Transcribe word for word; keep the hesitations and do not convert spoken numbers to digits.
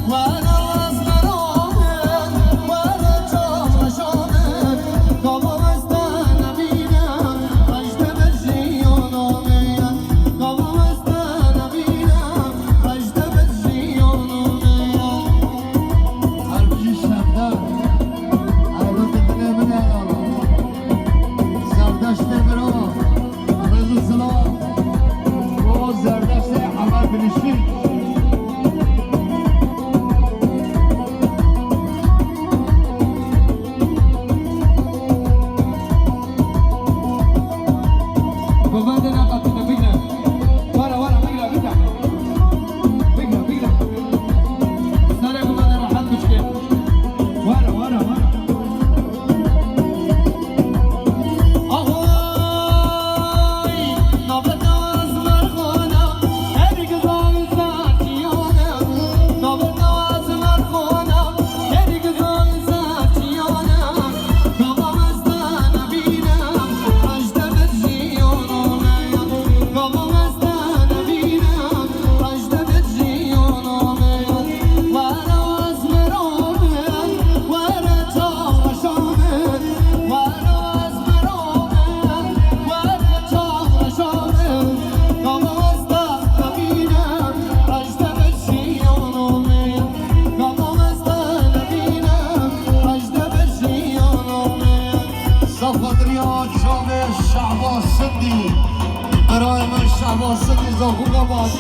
Her bijî şevdar, ew dikine min heyala. Zerdeştê mirova, rêz û silav bo Zerdeştê Emer Bilişî. Govende neqetîne, bigre. Were, were, bigre, bigre. Bigre, bigre. Serê govende rehet biçike. Were, were, were. Safatiriya çavê Şehbaz Sindî. Birayê min Şehbaz Sindî zaxûka baş.